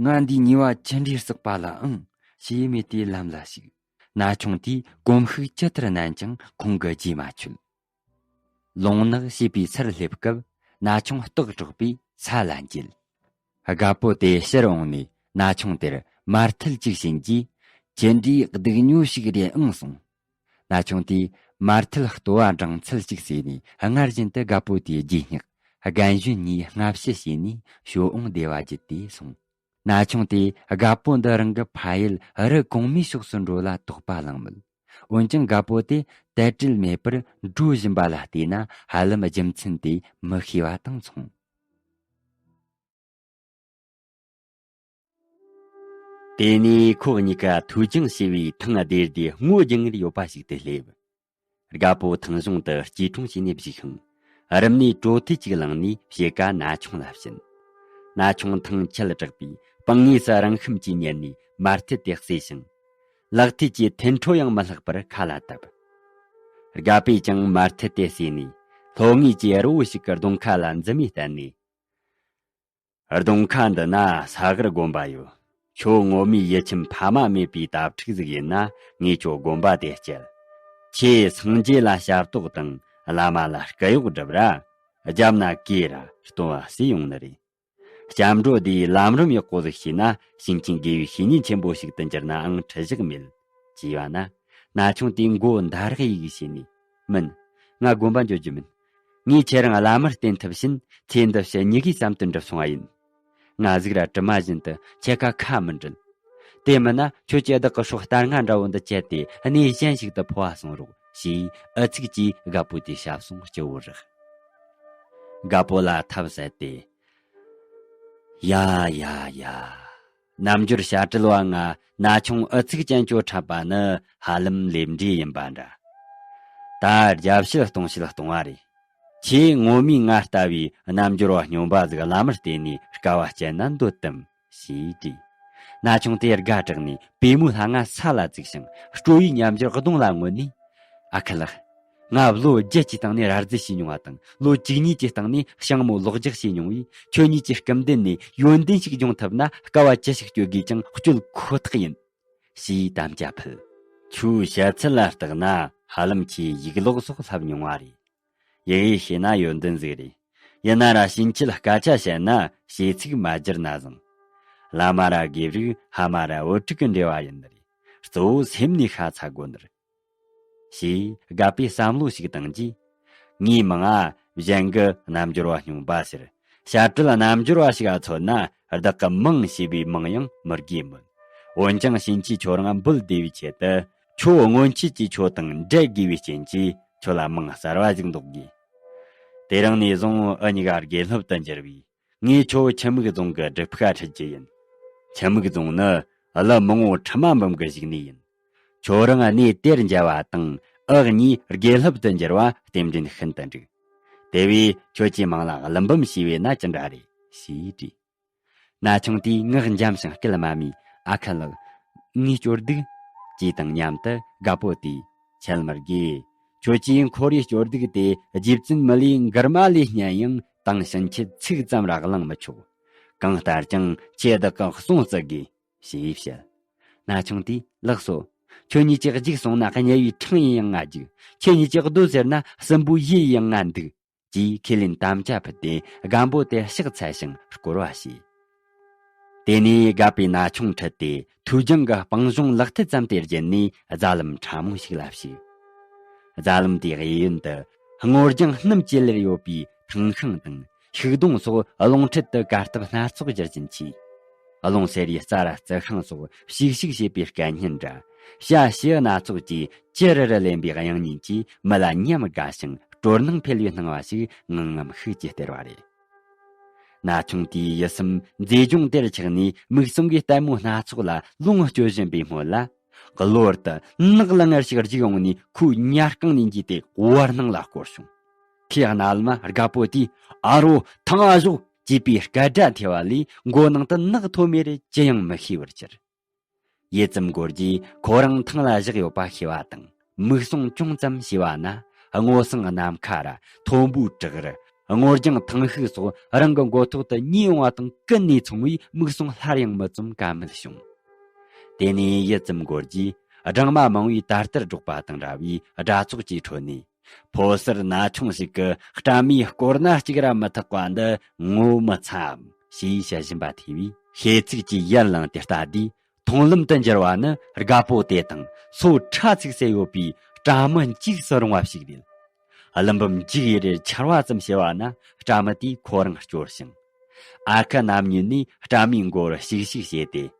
ང་འདིའི་ཉེས་པ་ཅི་འདྲའི་བསགས་པ་ལ་ཨང་། ཞེས་མོས་ཏེ་ལམ་ལ་ཞུགས། ན་ཆུང་དེས་གོམ་ཤུགས་ཇི་ལྟར་མནན་ཀྱང་ཁོང་གི་རྗེས་མ་ཆོད། ལུང་ནག་ཞེས་པའི་སར་སླེབས་སྐབས། ན་ཆུང་སྟག་བྲག་པས་ས་ལ་འགྱེལ། རྒད་པོ་དེ་ཕྱིར་འོངས་ནས་ན་ཆུང་དེར་མར་ཐལ་གཅིག་བྱིན་གྱིས། ཅི་འདྲའི་སྡུག་ཉོ་ཞིག་རེད་ཨང་གསུངས། ན་ཆུང་དེས་མར་ཐལ་ལྟོ་བ་འགྲངས་ཚུལ་ཞིག་ཟོས་ནས། སྔར་བཞིན་དུ་རྒད་པོ་དེའི་རྗེས་བསྙེགས། རྒན་གཞོན་གཉིས་སྔ་ཕྱི་བྱས་ནས་ཞོ་འོང་བདེ་བ་བརྒྱུད་དེ་སོང་། ན་ཆུང་དེས་རྒད་པོ་འདི་རང་གི་ཕ་ཡུལ་རི་གོང་མའི་ཕྱོགས་སུ་འགྲོ་ལ་དོགས་པ་ལངས་མོད། འོན་ཀྱང་རྒད་པོ་དེ་དལ་བྲེལ་མེད་པར་འགྲོ་བཞིན་པ་ལ་བལྟས་ན། ཧ་ལམ་རྒྱུ་མཚན་དེ་མི་ཤེས་པ་དང་མཚུངས། དེ་ནས་ཁོ་གཉིས་ཀ་ཐོས་རྒྱུང་ཞེས་པའི་ཐང་སྡེར་སྡེ་སྔོ་ལྗང་ངེར་ཡོད་པ་ཞིག་ཏུ་སླེབས། རྒད་པོ་ཐང་གཞུང་དུ་སྐྱིལ་ཀྲུང་བྱས་ནས་བཞུགས་ཤིང་། རུམ་ནས་བྲོ་ཐལ་གཅིག་བླངས་ནས་ཕྱེད་ཀ་ན་ཆུང་ལ་བྱིན། ན་ཆུང་ཐང་ཆད་དྲགས་པས་པང་ངོས་སུ་རང་ཤུམ་གྱིས་ཉལ་ནས་མར་ཐལ་དེ་བསྲེས་ཤིང་། ལག་མཐིལ་གྱི་འཐེན་འཕྲོ་ཡང་མི་ལྷག་པར་ཁ་ལ་བཏབ། རྒད་པོས་ཀྱང་མར་ཐལ་དེ་བསྲེས་ནས་ལྷོ་ངོས་ཀྱི་རི་བོ་ཞིག་གི་གདོང་ཁ་ལ་འཛིན་མས་བསྟན་ནས། གདོང་ཁ་འདི་ན་ས་གར་དགོན་པ་ཡོད། ཁྱོད་ངོ་མའི་ཡིད་ཁྱིམ་ཕ་མ་མེད་པའི་དྭ་ཕྲུག་ཟིག་ཡིན་ན། ངས་ཁྱོད་དགོན་པ་དེ་བསྐྱལ། ཁྱེད་སངས་རྒྱས་ལ་ཞབས་ཏོག་དང་བླ་མ་ལ་སྐུ་གཡོག་སྒྲུབ་ར། རྒྱབ་ན་གོས་ར་སྟོན་པ་སུས་ཡོང་ནི་རེད། སྐྱབས་འགྲོ་འདིའི་ལམ་རིམ་ཡག་པོ་ཟིག་ཤེས་ན། བྱིན་ཅན་དགེ་བའི་བཤེས་གཉེན་ཆེན་པོ་ཞིག་ཏུ་འགྱུར་ནའང་འཁྲུལ་བཞག་མེད། ཅེས་པ་ན། ན་ཆུང་དེས་མགོ་མདའ་རེག་ཡི་གེ་བྱས་ནས། མིན། ང་དགོན་པ་འགྱོ་རྒྱུ་མིན། ངས་ཁྱེད་རང་བླ་མར་བསྟེན་ཐུབ་ཕྱིན། ཚེ་འདི་ཕྱི་གཉིས་ཀའི་བསམ་དོན་འགྲུབ་སོང་བ་ཡིན། ང་གཟུགས་ར་གྲིབ་མ་བཞིན་དུ་ཁྱེད་ཀ་ཁ་མི་འབྲལ། དེ་མིན་ན་ཁྱོད་ཀྱིས་བདག་གི་སྲོག་རྟ་རྔ་འདྲ་བོ་འདི་བཅད་དེ་གནས་གཞན་ཞིག་ཏུ་འཕོ་བ་སོང་རོགས་ཞེས་ཨུ་ཚུགས་ཀྱིས་རྒད་པོ་དེའི་ཞབས་ཟུང་སྐྱིལ་བོར་རེག་རྒད་པོ་ལ་ཐབས་ཟད་དེ། ཡ་ཡ་ཡ། རྣལ་འབྱོར་བྱ་བྲལ་བ་ང་ན་ཆུང་ཨུ་ཚུགས་ཅན་ཅོ་འཁྲབ་པ་ནི་ཧ་ལམ་ལས་འབྲས་ཡིན་པ་འདྲ། ད་རྒྱབ་བཤད་གཏོང་བཤད་གཏོང་བ་རེད། ཁྱེད་ངོ་མས་ང་ལྟ་བུའི་རྣལ་འབྱོར་བ་སྨྱོན་པ་ཟིག་བླ་མར་བསྟེན་ནས་དཀའ་བ་སྤྱད་ན་འདོད་དམ་ཞེས་དྲིས། ན་ཆུང་དེ་དགའ་དྲགས་ནས་པུས་མོའི་ལྷ་ང་ས་ལ་བཙུགས་ཤིང་སྤྲོ་བའི་ཉམས་འགྱུར་གདོང་ལ་མངོན་ནས། ཨ་ཁུ་ལགས། ང་ལོ་བརྒྱད་ཀྱི་སྟེང་ནས་ར་རྫི་བྱས་མྱོང་བ་དང་ལོ་བཅུ་གཉིས་ཀྱི་སྟེང་ནས་ཞང་མོ་ལོག་རྒྱག་བྱས་མྱོང་བས། ཁྱོད་གཉིས་ཀྱི་སྐུ་མདུན་ནས་ཡོན་ཏན་ཞིག་སྦྱོང་ཐུབ་ན་དཀའ་བ་ཅི་ཞིག་སྤྱོད་དགོས་ཀྱང་སྤྱོད་ཁོ་ཐག་ཡིན། ཞེས་དམ་བཅའ་ཕུལ། ཁྱོའི་བཤད་ཚུལ་ལ་བརྟགས་ན་ཧ་ལམ་ཁྱེད་ཡིག་ཀློག་སོགས་བསླབ་མྱོང་བ་རེད། ཡི་གེ་ཤེས་ན་ཡོན་ཏན་ཟིག་རེད། ཡིན་ན་ར་ཕྱིན་ཆད་སྐད་ཆ་བཤད་ན་བྱས་ཚིག་མ་བསྒྱུར་ན་བཟང་། བླ་མ་ར་དགེ་ཕྲུག་ཕ་མ་ར་བུ་ཕྲུག་གི་འབྲེལ་བ་ཡིན་ནི་རེད། གཙོ་བོ་སེམས་ནས་ཤ་ཚ་དགོས་ནི་རེད། ཞེས་རྒད་པོས་བསམ་བློ་ཞིག་བཏང་རྗེས། ངའི་མིང་ང་གཞན་གྱིས་རྣལ་འབྱོར་བ་སྨྱོན་པ་ཟེར། བྱ་བྲལ་རྣལ་འབྱོར་བ་ཞིག་ཨ་མཚོན་ན་བདག་གི་མིང་ཞེས་པའི་མིང་ཡང་མི་དགོས་མོད། འོན་ཀྱང་ཕྱིན་ཆད་ཁྱོད་རང་འབུལ་བདེ་བའི་ཆེད་དུ། ཁྱོད་སྔོན་ཆད་ཀྱི་ཁྱོད་དང་འབྲལ་དགོས་པའི་རྐྱེན་གྱིས་ཁྱོད་ལ་མིང་གསར་བ་ཞིག་འདོགས་དགོས། དེ་རིང་ནས་བཟུང་འུ་གཉིས་ཀ་དགེ་སློབ་ཏུ་འགྱུར་བས། ངས་ཁྱོད་ཆུ་མིག་རྫོང་གི་སྒྲུབ་ཁ་ཁྲིད་རྒྱུ་ཡིན། ཆུ་མིག་རྫོང་ནི་ཀླུ་མི་ངོ་ཁྲི་མ་འབུམ་གྱི་བཞུགས་གནས་ཡིན། ཁྱོད་རང་གནས་དེར་མཇལ་བ་དང་འུ་གཉིས་དགེ་སློབ་ཏུ་འགྱུར་བ་རྟེན་འབྲེལ་ཤིན་ཏུ་འགྲིག། དེ་བས་ཁྱོད་ཀྱི་མིང་ལ་ཀླུ་འབུམ་ཞེས་པས་ན་ཅི་འདྲ་རེད་ཞེས་དྲིས། ན་ཆུང་དེས་ངག་འཇམ་ཞིང་སྐད་དམའ་མོས། ཨ་ཁུ་ལགས། ངའི་སྐྱོ་སྡུག་ཅེས་དང་མཉམ་དུ་རྒད་པོ་དེས། ཆེན་མོར་དགོས། ཁྱོད་ཀྱིས་ཁོར་ཡུག་སྐྱོ་སྡུག་དེ་རྗེ་བཙུན་མི་ལའི་མགུར་མ་ལས་སྙན་ཡང་དེང་ཕྱིན་ཆད་ཚིག་ཙམ་ར་གླེང་མི་ཆོག། གང་ལྟར་ཀྱང་ཁྱེད་བདག་གི་གསུང་བརྩི་དགོས། ཞེས་བཤད། ན་ཆུང་དེས། ལགས་སོ། ཁྱོད་གཉིས་ཀྱི་རྒྱུགས་སོང་ན་དམྱལ་བའི་འཕྲང་ཡིན་ཡང་ང་རྒྱུག། ཁྱེད་གཉིས་ཀྱི་རྡོ་ཟེར་ན་སྲིན་པོའི་ཡུལ་ཡིན་ཡང་ང་འདུག། ཅེས་ཁས་ལེན་དམ་བཅའ་ཕུལ་ཏེ་རྒན་པོ་དེ་ཕྱག་འཚལ་ཞིང་བསྐོར་བ་བྱས། དེ་ནས་རྒད་པོས་ན་ཆུང་ཁྲིད་དེ་ཐོས་རྒྱུན་གྱི་སྤང་གཞུང་ལག་མཐིལ་ཙམ་དེ་བརྒྱུད་ནས་རྫ་ལམ་ཕྲ་མོ་ཞིག་ལ་ཞུགས། རྫ་ལམ་དེའི་གཡས་གཡོན་དུ་སྔོ་ལྗང་སྣུམ་གྱི་ལེར་ཡོད་པའི་ཐང་ཤིང་དང་ཤུག་སྡོང་སོགས་རླུང་ཁྲོད་དུ་གར་སྟབས་སྣ་ཚོགས་བསྒྱུར་བཞིན་མཆིས། རླུང་སེར་བའི་རྩྭ་ར་རྩི་ཤིང་སོགས་ཞིག་ཞིག་བྱེད་པའི་སྐད་སྙན་འདྲ། བྱ་བྱིའུ་སྣ་ཚོགས་ཀྱིས་ཅི་རི་རི་ལེན་པའི་དབྱངས་སྙན་གྱིས་མི་ལ་ཉམས་དགའ་ཞིང་སྤྲོ་སྣང་འཕེལ་བའི་སྣང་བ་ཞིག་ངང་ངམ་ཤུགས་ཀྱིས་སྟེར་བ་རེད། ན་ཆུང་དེའི་ཡིད་སེམས་མཛེས་ལྗོངས་དེར་ཆགས་ནས་མིག་ཟུང་གི་ལྟད་མོ་སྣ་ཚོགས་ལ་ལོངས་སྤྱོད་བཞིན་པའི་སྔོན་ལ། གློ་བུར་དུ་ནགས་ལ་ངར་ཞིག་རྒྱུག་ཡོང་ནས་ཁོའི་ཉལ་རྐང་ནས་འགྱེལ་ཏེ་བར་སྣང་ལ་བསྐོར་བྱུང་། ཁོའི་རྣ་ལམ་རྒད་པོ་དེས། ཨ་རོ་ཐང་ཨ་ཞོག་ཅེས་པའི་སྐད་སྒྲ་ཐོས་པ་ལས་མགོ་ནང་དུ་ནག་ཐོ་མེ་རེ་ཅི་ཡང་མི་ཤེས་པར་གྱུར། ཡུད་ཙམ་འགོར་རྗེས་ཁོ་རང་ཐང་ལ་བཞག་ཡོད་པ་ཤེས་པ་དང་མིག་ཟུང་ཅུང་ཙམ་ཕྱེ་བ་ན་སྔོ་སངས་ནམ་མཁའ་ར་མཐོན་པོའི་བྲག་རི་སྔོ་ལྗང་ཐང་ཤིག་སོགས་རང་གི་མགོ་ཐོག་ཏུ་རྙེད་ཡོང་བ་དང་ཀུན་ནས་མཚུངས་པས་མིག་ཟུང་སླར་ཡང་མི་བཙུམ་དཀའ་མོལ་བྱུང་། དེ་ནས་ཡུད་ཙམ་འགོར་རྗེས་སྦྲང་མ་མང་བོས་ད་ལྟར་སྒྲོག་པ་དང་འདྲ་བའི་སྒྲ་ཚོགས་ཀྱི་ཁྲོད་ནས། ཕོ་གསར་ན་ཆུང་ཞིག་གིས་སྤྲ་མའི་སྐོར་ན་གཅིག་ར་མི་ཐག་པ་འདི་ངོ་མི་ཚའམ་ཞེས་བཤད་བཞིན་པ་ཐོས་པས་ཤེས་ཚིག་གིས་ཡར་ལངས་ཏེ་ལྟ་དུས། མཐོང་ལམ་དུ་འགྱུར་བ་ནི་རྒད་པོ་དེ་དང་སོ་ཁྲ་ཚིག་སེ་ཡོད་པའི་སྤྲ་མི་འཇིགས་སུ་རུང་བ་ཞིག་རེད། ཀླུ་འབུམ་འཇིགས་ཡེ་རེར་འཕྱར་བ་ཙམ་བྱས་པ་ན་སྤྲ་མི་དེས་ཁོ་རང་སྐྱོར་ཞིང་། ཨ་ཁུ་རྣམ་གཉིས་ནས་སྤྲ་མིའི་མགོ་རུ་ཞིག་ཞིག་བྱས་ཏེ།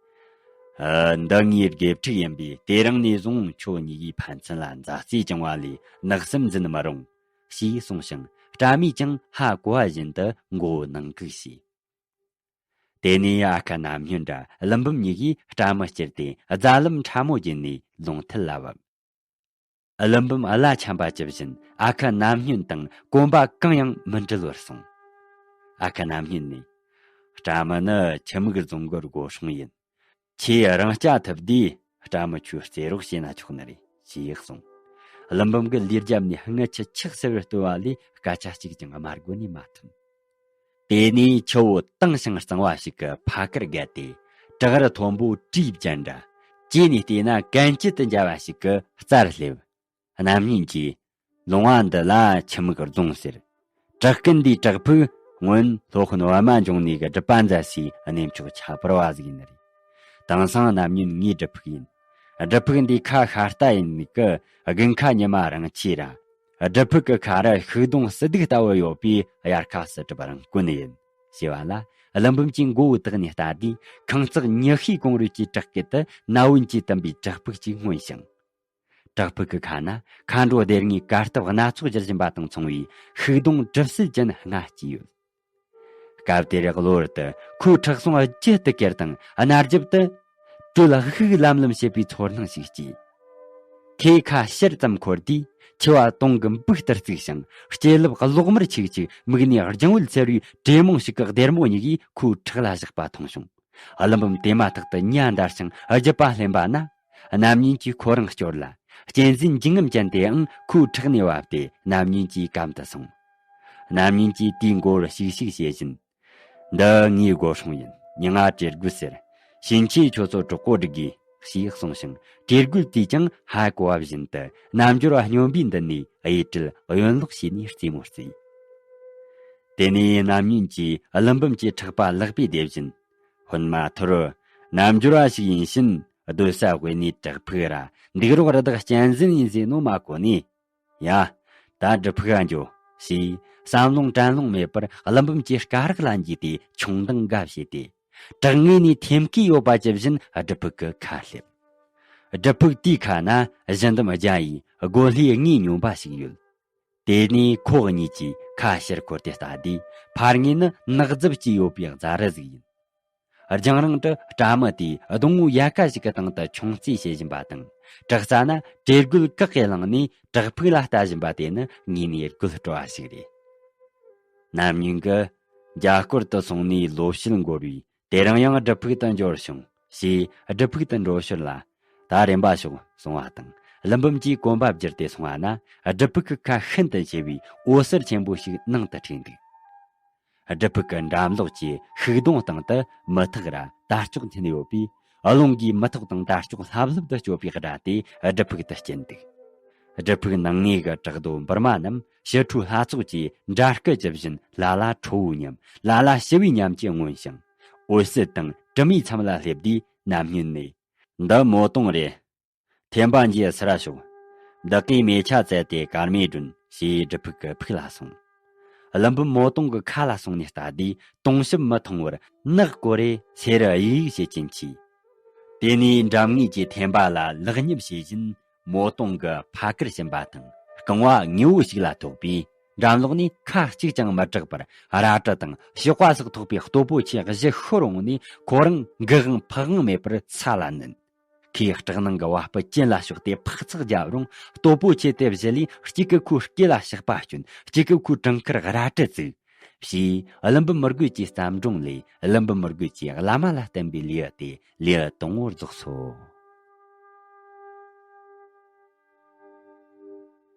ཨ། འདི་ངའི་དགེ་ཕྲུག་ཡིན་པས་དེ་རིང་ནས་བཟུང་ཁྱོད་གཉིས་ཀྱི་ཕན་ཚུན་ལ་མཛའ་བརྩེ་བཅངས་པ་ལས་ནག་སེམས་འཛིན་མི་རུང་། ཞེས་གསུངས་ཤིང་སྤྲ་མིས་ཀྱང་ཧ་གོ་བ་བཞིན་དུ་མགོ་བོ་ནང་བཀུག་བྱས། དེ་ནས་ཨ་ཁུ་རྣམ་སྨིན་དྲ་ཀླུ་འབུམ་གཉིས་ཀྱིས་སྤྲ་མི་བསྐྱུར་ཏེ་རྫ་ལམ་ཕྲ་མོ་བརྒྱུད་ནས་ལུང་ཐུལ་ལ་བབས། ཀླུ་འབུམ་བླ་ཆམ་པ་ཇི་བཞིན་ཨ་ཁུ་རྣམ་སྨིན་དང་གོམ་པ་གང་ཡང་མི་འགྲུལ་བར་སོང་། ཨ་ཁུ་རྣམ་སྨིན་ནས། སྤྲ་མི་ནི་ཁྱིམ་མིག་རྫོང་གི་སྒོ་སྲུང་ཡིན། ཁྱེད་རང་སྐྱ་ཐུབ་དུས་སྤྲ་མི་ཁྱོད་རྩེ་རོགས་བྱས་ན་ཆོག་ནི་རེད་ཅེས་གསུངས། ཀླུ་འབུམ་གྱི་ལུས་རྒྱབ་ནས་རྔུལ་ཆུ་ཆག་སེར་བར་བཏོན་པ་ལས་སྐད་ཆ་གཅིག་ཀྱང་དམར་མགོ་ནས་མ་ཐོན། དེ་ནས་ཆུ་བོ་དྭངས་ཤིང་གཙང་བ་ཞིག་གི་ཕ་གིར་བརྒལ་ཏེ། བྲག་རི་མཐོན་པོ་བྲིས་བརྒྱན་འདྲ། བཅས་ནས་བལྟས་ན་གན་རྐྱལ་དུ་འཇལ་བ་ཞིག་གི་རྩར་སླེབས། རྣམ་གཉིས་ཀྱིས། ལུང་བ་འདི་ལ་ཆུ་མིག་རྫོང་ཟེར། བྲག་སྐུ་འདིའི་བྲག་ཕུག་སྔོན་སློབ་དཔོན་པདྨ་འབྱུང་གནས་ཀྱི་སྒྲུབ་པ་མཛད་སའི་གནས་མཆོག་ཁྱད་པར་བ་ཟིག་ཡིན་ནི་རེད། དེང་སང་རྣམ་གཉིས་ངའི་སྒྲུབ་ཕུག་ཡིན། སྒྲུབ་ཕུག་འདིའི་ཁ་ཤ་སྟག་ཡིན་ནི་གི་དགུན་ཁ་ཉི་མ་རང་ཆས་ར། སྒྲུབ་ཕུག་གི་ཁ་རུ་ཤིང་སྡོང་སྲིད་སྡུག་ལྟ་བུ་ཡོད་པས་དབྱར་ཁ་བསིལ་གྲིབ་རང་དཀོན་ནི་ཡིན། ཞེས་པ་ལ། ཀླུ་འབུམ་གྱིས་མགོ་བོ་བཏེགས་ནས་ལྟ་དུས། ཁང་བརྩེགས་ཉི་ཤུའི་གོང་རོལ་གྱི་བྲག་སྐེད་དུ་ན་བུན་གྱིས་བཏུམས་པའི་བྲག་ཕུག་ཅིག་མངོན་ཞིང་། བྲག་ཕུག་གི་ཁ་ན་མཁའ་འགྲོ་སྡེ་ལྔའི་གར་སྟབས་སྣ་ཚོགས་སྒྱུར་བཞིན་པ་དང་མཚུངས་པའི་ཤིང་སྡོང་གྲིབ་བསིལ་ཅན་ལྔ་སྐྱེས་ཡོད། སྐབས་དེར་གློ་བུར་དུ་ཁོའི་ཁྲག་ཟུང་རྒྱུད་དུ་གྱུར་དང་། རྣ་རྒྱབ་ཏུ། དྲོད་དབུགས་ལམ་ལམ་བྱེད་པའི་ཚོར་སྣང་ཞིག་སྐྱེས། ཁོས་ཁ་ཕྱིར་ཙམ་འཁོར་དུས། མཆེ་བ་དུང་གི་འབུར་ལྟར་བཙུགས་ཤིང་། སྐྱེ་རླབས་གློག་དམར་ཆིག་ཆིག། མིག་ནས་རྒྱང་བུད་འཚེར་བའི་བྲེ་མོང་ཞིག་གི་སྡེར་མོ་གཉིས་ཀྱིས་ཁོའི་ཁྲག་ལ་བཞག་པ་མཐོང་བྱུང་། ཀླུ་འབུམ་དེ་མ་ཐག་ཏུ་ཉ་འདར་ཞིང་རྒྱུད་པ་ལྷན་པ་ན། རྣམ་གཉིས་ཀྱིས་ཁོ་རང་སྐྱོར་ལ། གཅན་གཟན་འཇིགས་རྔམ་ཅན་དེའང་ཁོའི་ཁྲག་ནས་བབས་ཏེ་རྣམ་གཉིས་ཀྱི་གམ་དུ་སོང་། རྣམ་གཉིས་ཀྱིས་དེའི་མགོ་བོར་ཞིག་ཞིག་བྱེད་བཞིན། འདི་ངའི་སྒོ་སྲུང་ཡིན། མྱིང་ང་དྲེ་རྒོད་ཟེར། ཕྱིན་ཆད་ཁྱོད་ཚོ་གྲོགས་པོ་སྒྲིག་དགོས། ཞེས་གསུངས་ཤིང་། དྲེ་རྒོད་དེས་ཀྱང་ཧ་གོ་བ་བཞིན་དུ་རྣལ་འབྱོར་བ་སྨྱོན་པའི་མདུན་ནས་གཡས་སྤྲུལ་གཡོན་ལོག་བྱས་ནས་རྩེད་མོ་རྩེས། དེ་ནས་རྣམ་གཉིས་ཀྱིས་ཀླུ་འབུམ་གྱི་ཕྲག་པ་ལག་པས་བདེ་བཞིན། ཧོན་མ་ཐོར། རྣལ་འབྱོར་བ་ཞིག་ཡིན་ཕྱིན་སྡོད་ས་དཔེ་ནས་བྲག་ཕུག་ར། འདུག་རོགས་རི་དྭགས་གཅན་གཟན་ཡིན་ཟེར་ནོ་མ་གོ་ནི། ཡ། ད་སྒྲུབ་ཕུག་ག་འགྱོ། ཞེས་བསམ་ལོང་དྲན་ལོང་མེད་པར་ཀླུ་འབུམ་གྱི་སྐ་རགས་ལ་འཇུས་ཏེ་མཆོང་ལྡིང་འགའ་བྱས་ཏེ། བྲག་ངོས་ནས་ཐེམ་སྐས་ཡོད་པ་ཇི་བཞིན་སྒྲུབ་ཕུག་གི་ཁ་སླེབས། སྒྲུབ་ཕུག་དེའི་ཁ་ན་གཞུ་འདམ་རྒྱ་ཡི་སྒོ་ལྷེ་ངོས་སྙོམས་པ་ཞིག་ཡོད། དེ་ནས་ཁོ་གཉིས་ཀྱིས་ཁ་ཕྱིར་འཁོར་ཏེ་ལྟ་དུས། ཕར་ངོས་ནི་ནགས་རྫབ་ཅིག་ཡོད་པའི་རྫ་རི་ཟིག་ཡིན། རྒྱང་རིང་དུ་སྤྲ་མི་དེས་སྡོང་བོ་ཡལ་ག་ཞིག་གི་སྟེང་དུ་མཆོང་རྩེད་བྱེད་བཞིན་པ་དང་། བྲག་རྩ་ན་དྲེ་རྒོད་བཀག་གིས་བླངས་ནས་བྲག་ཕུག་ལ་ལྟ་བཞིན་པ་དེ་ནི་དངོས་གནས་རྒོད་བྲོ་བ་ཞིག་རེད། རྣམ་གཉིས་ཀྱིས་རྒྱ་སྐོར་དུ་སོང་ནས་ལོ་ཕྱེད་འགོར་བས། དེ་རིང་ཡང་སྒྲུབ་ཕུག་ཏུ་འབྱོར་བྱུང་། ཞེས་སྒྲུབ་ཕུག་ཏུ་འགྲོ་ཞོར་ལ། ད་རན་པ་ཤོག། གསུང་བ་དང་། ཀླུ་འབུམ་གྱིས་གོམ་པ་བསྒྱུར་ཏེ་སོང་བ་ན། སྒྲུབ་ཕུག་གི་ཁ་ཤིན་ཏུ་ཆེ་བའི་འོད་ཟེར་ཆེན་པོ་ཞིག་ནང་དུ་འཁྲིགས་འདུག། སྒྲུབ་ཕུག་གི་འགྲམ་ལོགས་ཀྱི་ཤིང་སྡོང་སྟེང་དུ་མུ་ཐག་ར་དར་ལྕོག་འཐེན་ཡོད་པས། རླུང་གིས་མུ་ཐག་དང་དར་ལྕོག་ལྷབ་ལྷུབ་ཏུ་སྐྱོད་པའི་སྒྲ་དེ་སྒྲུབ་ཕུག་ཏུ་སྐྱིལ་འདུག། སྒྲུབ་ཕུག་ནང་ངོས་ཀྱི་བྲག་རྡོ་འབུར་མ་རྣམས་ཕྱི་ཁྲོ་ལྷ་ཚོགས་ཀྱི་འདྲ་སྐུ་ཇི་བཞིན། ལ་ལ་ཁྲོ་བོའི་ཉམས། ལ་ལ་ཞི་བའི་ཉམས་ཀྱིས་མངོན་ཞིང་། འོད་ཟེར་དང་དྲི་མའི་མཚམས་ལ་སླེབས་དུས། རྣམ་སྨིན་ནས། འདི་མོ་དུང་རེད། ཐེམ་པ་འགྱེལ་སར་ཤོག། བདག་གིས་མེ་ཆ་བཙལ་ཏེ་སྐར་མས་བསྒྲོན། ཞེས་སྒྲུབ་ཕུག་གི་ཕུག་ལ་སོང་། ཀླུ་འབུམ་མོ་དུང་གི་ཁ་ལ་སོང་ནས་ལྟ་དུས། དུང་ཞབས་མི་མཐོང་བར་ནག་བསྐོར་རེ་སེར་དབྱིག་དབྱིག་བྱེད་ཀྱིན་མཆིས། དེ་ནས་འགྲམ་ངོས་ཀྱི་ཐེམ་པ་ལ་ལག་བསྙབས་བྱེད་བཞིན་མོ་དུང་གི་ཕ་གིར་ཕྱིན་པ་དང་། རྐང་བ་ཉེ་བོ་ཞིག་ལ་ཐུག་པས། འགྲམ་ལོགས་ནས་ཁ་གཅིག་ཀྱང་མི་གྲག་པར། རལ་གྲི་དང་གཤོག་པ་སོགས་ཐོགས་པའི་སྟོབས་པོ་ཆེ་བཞི་ཤོར་འོངས་ནས། ཁོ་རང་འགུལ་དབང་འཕུར་དབང་མེད་པར་ས་ལ་བསྣུན། ཁོས་སྐྲག་སྣང་གི་བ་སྤུ་གྱེན་ལ་ཕྱོགས་ཏེ་འཕག་འཚག་བརྒྱབ་རུང་། སྟོབས་པོ་ཆེ་དེ་བཞི་ལས་གཅིག་གིས་ཁོའི་སྐེ་ལ་ཕྱག་པ་བསྐྱོན། གཅིག་གིས་ཁོའི་གྲང་ཁར་རལ་གྲི་བཙུགས། ཞེས་ཀླུ་འབུམ་མི་རྒོད་ཀྱི་བརྩམས་སྒྲུང་ལས། ཀླུ་འབུམ་མི་རྒོད་ཀྱིས་བླ་མ་ལ་བསྟན་པའི་ལེའུ་སྟེ་ལེའུ་དང་པོ་རྫོགས་སོ།